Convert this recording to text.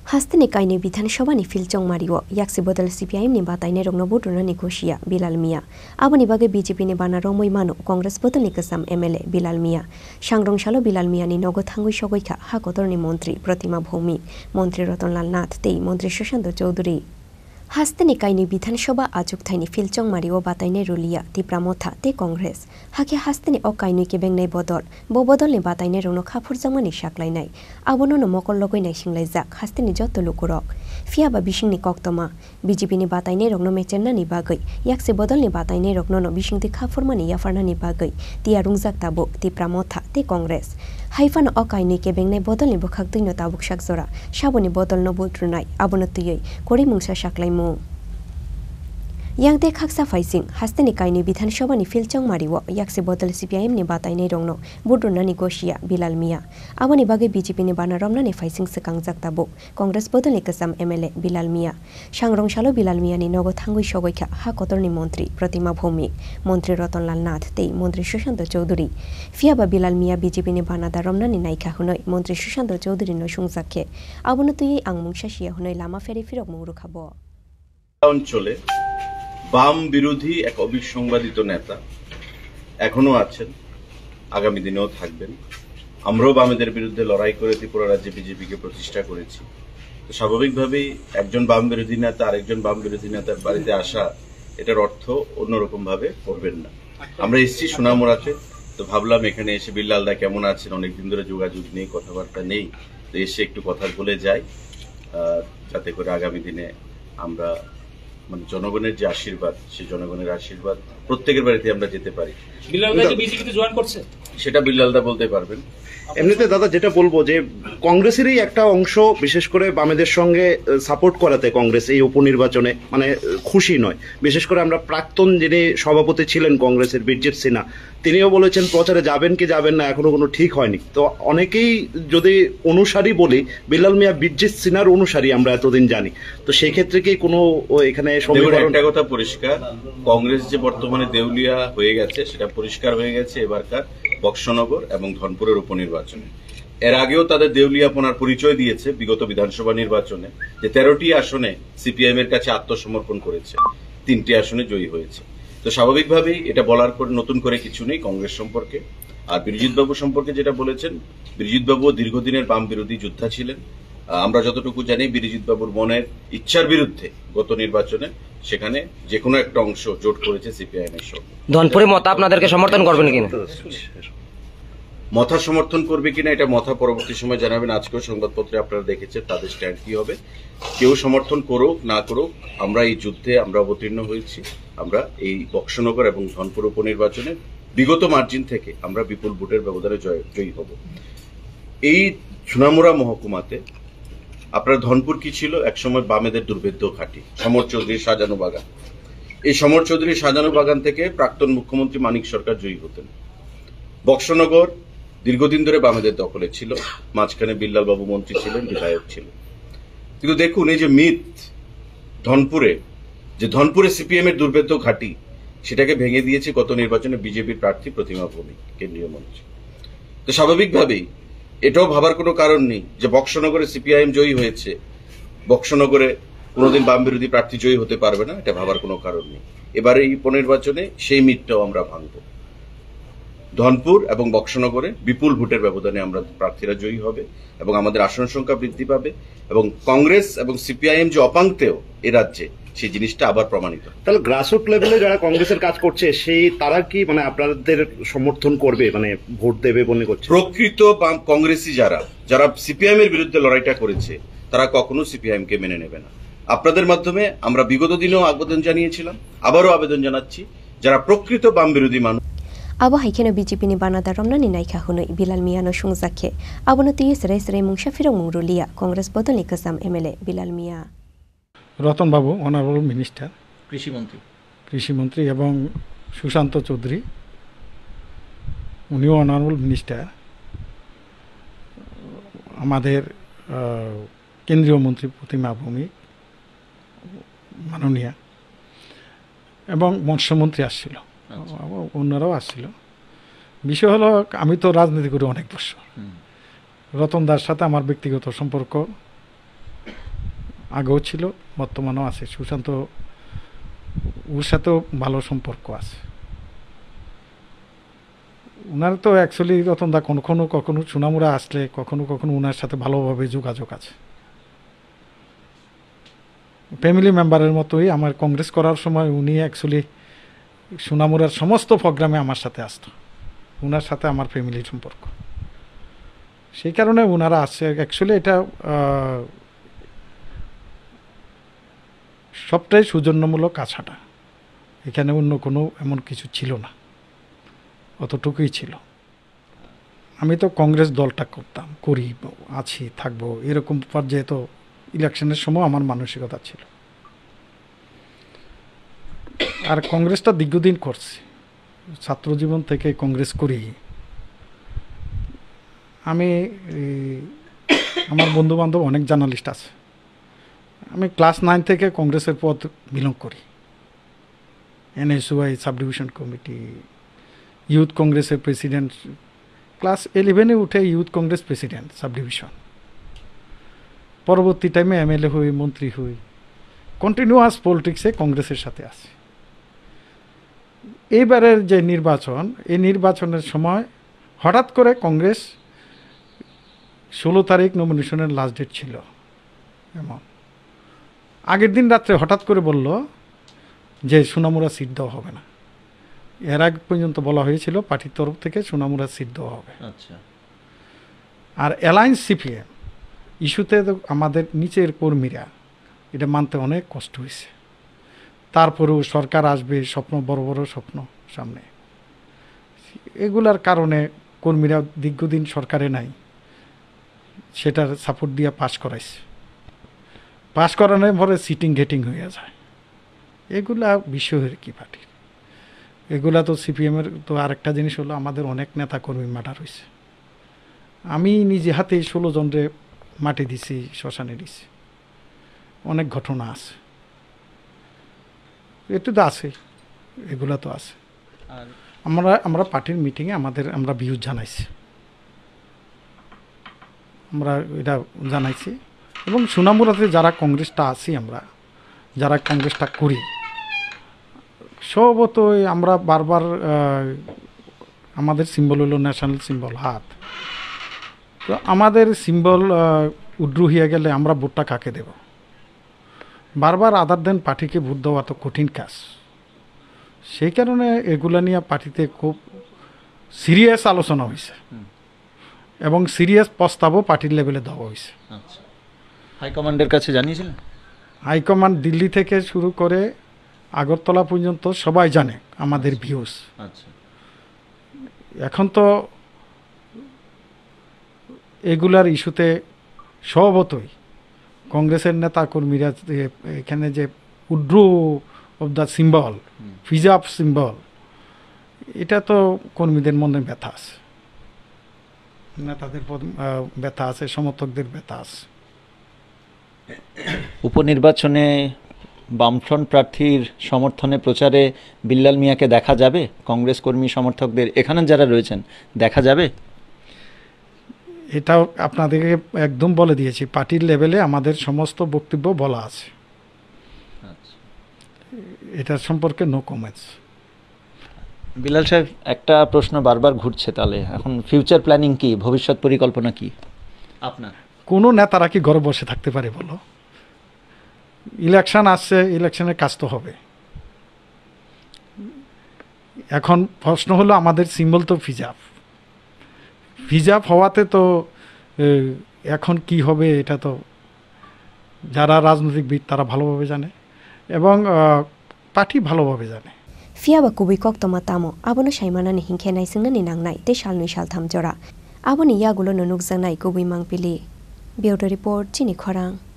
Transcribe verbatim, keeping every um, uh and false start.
Hasteni kainwi Bidhan Sabha ni field chongmario yaksi bodol C P I M ni batainairokno vote rwnani gosia Bilal Mia. Aboni bagwi B J P ni bana romwi mano Congress bodolni kwcham M L A Bilal Mia. Sangrong salo Bilal Mia ni nogo thangwi sogwi kha ha kotorni montri Pratima Bhowmik, montri Ratan Lal Nath tei montri Sushanta Chowdhury. Hasteni kainwi Bidhan Sabha achukthai ni field chongmario batainai rulia Tipra Motha tei Congress. Hakhe hasteni o kainwi kebengnai bodol, bo bodolni batainairokno kha phurjakmani saklainai. Abono no mokol logwi naisinglaijak hasteni joto lukurok. Phiya ba bisingni koktoma, B J P ni batainairokno mechernani bagwi, yaksi bodolni batainairokno no bisingtwi kha phurmani yapharnani bagwi tiyar wngjak tabuk Tipra Motha tei Congress. Hai phano o kainwi kebengnai bodolni bwkhak twino tabuk sak jora saboni bodolno vote rwnai, abono twiwi kwrwi mungsa saklaimung. Yang tei khaksa phaising, hasteni kainwi Bidhan Sabha ni field chongmario yaksi bodol C P I M ni batainairokno vote rwnani gosia Bilal Mia. Aboni bagwi B J P ni bana romnani phaising swkangjak tabuk Congress bodolni kwcham M L A Bilal Mia. Sangrong salo Bilal Mia ni nogo thangwi sogwi kha ha kotorni montri Pratima Bhowmik, montri Ratan Lal Nath tei montri Sushanta Chowdhury. Phiya ba Bilal Mia B J P ni bana da romnani naikha hwnwi montri Sushanta Chowdhury no sungjak khe, abono twiwi ang mungsa siya hwnwi lama pherwi phirokmung rwkha bo. অঞ্চলে বাম বিরোধী এক অবিসংবাদিত নেতা এখনো আছেন, আগামী দিনেও থাকবেন। আমরাও বামেদের বিরুদ্ধে লড়াই করে ত্রিপুরা রাজ্যে বিজেপিকে প্রতিষ্ঠা করেছি। তো স্বাভাবিকভাবেই একজন বাম বিরোধী নেতা আরেকজন বাম বিরোধী নেতার বাড়িতে আসা, এটার অর্থ অন্যরকম ভাবে করবেন না। আমরা এসছি সোনামুড়াতে, তো ভাবলাম এখানে এসে বিল্লাল দা কেমন আছেন, অনেকদিন ধরে যোগাযোগ নেই, কথাবার্তা নেই, তো এসে একটু কথা বলে যাই, আহ, যাতে করে আগামী দিনে আমরা, মানে, জনগণের যে আশীর্বাদ, সেই জনগণের আশীর্বাদ প্রত্যেকের বাড়িতে আমরা যেতে পারি। বিল্লাল দা কি বিজেপিতে জয়েন করছে? সেটা বিল্লাল দা বলতে পারবেন। এমনিতে দাদা যেটা বলবো যে কংগ্রেসেরই একটা অংশ বিশেষ করে বামেদের সঙ্গে, আহ, সাপোর্ট করাতে কংগ্রেস এই উপনির্বাচনে মানে, আহ, খুশি নয়। বিশেষ করে আমরা প্রাক্তন যিনি সভাপতি ছিলেন কংগ্রেসের বিরজিৎ সিনহা, তিনিও বলেছেন প্রচারে যাবেন কি যাবেন না এখনো কোনো ঠিক হয়নি। তো অনেকেই যদি অনুসারী বলি, বিল্লাল মিয়া বিরজিৎ সিনহার অনুসারী আমরা এতদিন জানি। তো সেই ক্ষেত্রে কি কোনো ও এখানে দেখুন, সমীকরণ একটা কথা পরিষ্কার, কংগ্রেস যে বর্তমানে দেউলিয়া হয়ে গেছে সেটা পরিষ্কার হয়ে গেছে এবারকার বক্সনগর এবং ধনপুরের উপনির্বাচনে। এর আগেও তাদের দেউলিয়াপনার পরিচয় দিয়েছে বিগত বিধানসভা নির্বাচনে, যে তেরোটি আসনে সিপিআইএম এর কাছে আত্মসমর্পণ করেছে, তিনটি আসনে জয়ী হয়েছে। তো স্বাভাবিকভাবেই এটা বলার পর নতুন করে কিছু নেই কংগ্রেস সম্পর্কে। আর বিরজিৎ বাবু সম্পর্কে যেটা বলেছেন, বিরজিৎ বাবুও দীর্ঘদিনের বাম বিরোধী যোদ্ধা ছিলেন। আহ, আমরা যতটুকু জানি, বিরজিৎ বাবুর মনের ইচ্ছার বিরুদ্ধে গত নির্বাচনে সেখানে যে কোনো একটা অংশ জোট করেছে সিপিআইএম এর সঙ্গে। ধনপুরে মথা আপনাদেরকে সমর্থন করবেন কিনা? মথা সমর্থন করবে কিনা, এটা মথা পরবর্তী সময় জানাবেন। আজকেও সংবাদপত্রে আপনারা দেখেছেন তাদের স্ট্যান্ড কি হবে। কেউ সমর্থন করুক না করুক, আমরা এই যুদ্ধে আমরা অবতীর্ণ হয়েছি। আমরা এই বক্সনগর এবং ধনপুর উপনির্বাচনে বিগত মার্জিন থেকে আমরা বিপুল ভোটের ব্যবধানে জয়, জয়ী হব। এই সোনামুড়া মহকুমাতে আপনার ধনপুর কি ছিল? একসময় বামেদের দুর্ভেদ্য ঘাঁটি, সমর চৌধুরী, শাহজানু বাগান। এই সমর চৌধুরী, শাহজানু বাগান থেকে প্রাক্তন মুখ্যমন্ত্রী মানিক সরকার জয়ী হতেন। বক্সনগর দীর্ঘদিন ধরে বামেদের দখলে ছিল, মাঝখানে বিল্লাল বাবু মন্ত্রী ছিলেন, বিধায়ক ছিলেন। কিন্তু দেখুন, এই যে মিথ, ধনপুরে, যে ধনপুরে সিপিএম এর দুর্ভেদ্য ঘাঁটি, সেটাকে ভেঙে দিয়েছে গত নির্বাচনে বিজেপির প্রার্থী প্রতিমা ভৌমিক, কেন্দ্রীয় মন্ত্রী। তো স্বাভাবিকভাবেই এটাও ভাবার কোনো কারণ নেই যে বক্সনগরে সিপিআইএম জয়ী হয়েছে, বক্সনগরে কোনোদিন বাম বিরোধী প্রার্থী জয়ী হতে পারবে না, এটা ভাবার কোনো কারণ নেই। এবারে এই উপনির্বাচনে সেই মিথটাও আমরা ভাঙব। ধনপুর এবং বক্সনগরে বিপুল ভোটের ব্যবধানে আমরা প্রার্থীরা জয়ী হবে এবং আমাদের আসন সংখ্যা বৃদ্ধি পাবে এবং কংগ্রেস এবং সিপিআইএম যে অপাংতেও এ রাজ্যে, সেই জিনিসটা আবার প্রমাণিত। তাহলে গ্রাসরুট লেভেলে যারা কংগ্রেসের কাজ করছে, সেই তারা কি, মানে, আপনাদের সমর্থন করবে, মানে, ভোট দেবে মনে করছে? প্রকৃত বাম কংগ্রেসী যারা, যারা সিপিআইএম এর বিরুদ্ধে লড়াইটা করেছে, তারা কখনো সিপিআইএম কে মেনে নেবে না। আপনাদের মাধ্যমে আমরা বিগত দিনেও আবেদন জানিয়েছিলাম, আবারও আবেদন জানাচ্ছি, যারা প্রকৃত বাম বিরোধী মানুষ। Abo hai kheno B J P ni bana da romnani naikha hwnwi Bilal Mia no sungjak khe, abono twiwi chwrai chwrai mungsa phirokmung rwliya Congress bodolni kwcham M L A Bilal Mia. Ratan Babu, honourable minister, কৃষি মন্ত্রী। কৃষি মন্ত্রী এবং সুশান্ত চৌধুরী, উনিও honourable minister. আমাদের, আহ, কেন্দ্রীয় মন্ত্রী প্রতিমা ভৌমিক, মাননীয়া, এবং মৎস্যমন্ত্রী আসছিল, আচ্ছা। অন্যরাও আসছিল। বিষয় হলো, আমি তো রাজনীতি করি অনেক বছর। হুম। রতন দার সাথে আমার ব্যক্তিগত সম্পর্ক আগেও ছিল, বর্তমানেও আছে। সুশান্ত ওর সাথেও ভালো সম্পর্ক আছে। ওনার তো actually রতন দা কখনো কখনো সোনামুড়া আসলে কখনো কখনো ওনার সাথে ভালোভাবে যোগাযোগ আছে। ফ্যামিলি মেম্বারের মতোই আমার কংগ্রেস করার সময় উনি actually সোনামুড়ার সমস্ত প্রোগ্রামে আমার সাথে আসতো। ওনার সাথে আমার ফ্যামিলির সম্পর্ক। সেই কারণে ওনারা আসছে। Actually এটা, আহ, সবটাই সৌজন্যমূলক কাছাটা। এখানে অন্য কোনো এমন কিছু ছিল না, অতটুকুই ছিল। আমি তো কংগ্রেস দলটা করতাম, করি, আছি, থাকবো, এরকম পর্যায়ে তো ইলেকশনের সময় আমার মানসিকতা ছিল। আর কংগ্রেসটা দীর্ঘদিন করছি, ছাত্র জীবন থেকে কংগ্রেস করি। আমি, এই, আমার বন্ধু বান্ধব অনেক জার্নালিস্ট আছে। আমি ক্লাস নাইন থেকে কংগ্রেসের পদ বিলং করি। এনএসওয়াই সাবডিভিশন কমিটি, ইউথ কংগ্রেসের প্রেসিডেন্ট, ক্লাস ইলেভেনে উঠে ইউথ কংগ্রেস প্রেসিডেন্ট সাবডিভিশন। পরবর্তী টাইমে এমএলএ হই, মন্ত্রী হই, কন্টিনিউয়াস পলিটিক্সে কংগ্রেসের সাথে আছি। এইবারের যে নির্বাচন, এই নির্বাচনের সময় হঠাৎ করে কংগ্রেস ষোলো তারিখ নমিনেশনের লাস্ট ডেট ছিল, এমন আগের দিন রাত্রে হঠাৎ করে বলল যে সোনামুড়া সিট দেওয়া হবে না। এর আগ পর্যন্ত বলা হয়েছিল পার্টির তরফ থেকে সোনামুড়া সিট দেওয়া হবে। আচ্ছা। আর অ্যালায়েন্স সিপিএম ইস্যুতে তো আমাদের নিচের কর্মীরা এটা মানতে অনেক কষ্ট হয়েছে। তারপরেও সরকার আসবে, স্বপ্ন, বড় বড় স্বপ্ন সামনে। এগুলার কারণে কর্মীরা দীর্ঘদিন সরকারে নাই, সেটার সাপোর্ট দিয়ে পাস করাইছে। পাস করানোর পরে সিটিং গেটিং হয়ে যায়। এগুলা বিষয় আর কি পার্টির। এগুলা তো সিপিএমের তো আরেকটা জিনিস হলো, আমাদের অনেক নেতা কর্মী মার্ডার হয়েছে। আমি নিজে হাতে ষোলো জনরে মাটি দিছি, শ্মশানে দিছি। অনেক ঘটনা আছে। এতে তো আছে, এগুলা তো আছে। আর আমরা, আমরা পার্টির মিটিংয়ে আমাদের, আমরা ভিউ জানাইছি, আমরা এটা জানাইছি। এবং সোনামুড়াতে যারা কংগ্রেসটা আছি আমরা, যারা কংগ্রেসটা করি, স্বভাবতই আমরা বারবার, আহ, আমাদের সিম্বল হলো ন্যাশনাল সিম্বল হাত। তো আমাদের সিম্বল, আহ, উড্রু হয়ে গেলে আমরা ভোটটা কাকে দেব? বারবার আদার দেন পার্টিকে ভোট দেওয়া তো কঠিন কাজ। সেই কারণে এগুলা নিয়ে পার্টিতে খুব সিরিয়াস আলোচনা হয়েছে। হুম। এবং সিরিয়াস প্রস্তাবও পার্টির লেভেলে দেওয়া হয়েছে। আচ্ছা। হাইকমান্ডের কাছে জানিয়েছিলেন? হাইকমান্ড দিল্লি থেকে শুরু করে আগরতলা পর্যন্ত সবাই জানে আমাদের ভিউজ। আচ্ছা। এখন তো এগুলার ইস্যুতে স্বভাবতই কংগ্রেসের নেতা কর্মীরা যে এখানে যে উড্রু অফ দ্য সিম্বল, হুম। ফিজাব সিম্বল, এটা তো কর্মীদের মনে ব্যথা আছে, নেতাদের পদ-, আহ, ব্যথা আছে, সমর্থকদের ব্যথা আছে। উপনির্বাচনে বামফ্রন্ট প্রার্থীর সমর্থনে প্রচারে বিল্লাল মিয়াকে দেখা যাবে? কংগ্রেস কর্মী সমর্থকদের এখানে যারা রয়েছেন, দেখা যাবে? এটাও আপনাদেরকে একদম বলে দিয়েছি, পার্টির লেভেলে আমাদের সমস্ত বক্তব্য বলা আছে। আচ্ছা। এটার সম্পর্কে নো কমেন্টস। বিলাল সাহেব, একটা প্রশ্ন বারবার ঘুরছে, তাহলে এখন ফিউচার প্ল্যানিং কি, ভবিষ্যৎ পরিকল্পনা কি আপনার? কোনো নেতারা কি ঘরে বসে থাকতে পারে বলো? ইলেকশন আসছে, ইলেকশনের কাজ তো হবে। এখন প্রশ্ন হলো, আমাদের সিম্বল তো ফিজাব। ফিজাব হওয়াতে তো, এ, এখন কি হবে এটা তো যারা রাজনৈতিকবিদ তারা ভালোভাবে জানে এবং, আহ, পার্টি ভালোভাবে জানে। Phiya ba kubui koktwma tamo, abono saimanani hinkhe naisingnani nangnai tei salnwi saltham jora. Aboni yagulono nukjaknai kubui mangpili. Bureau Report, Chini Khorang.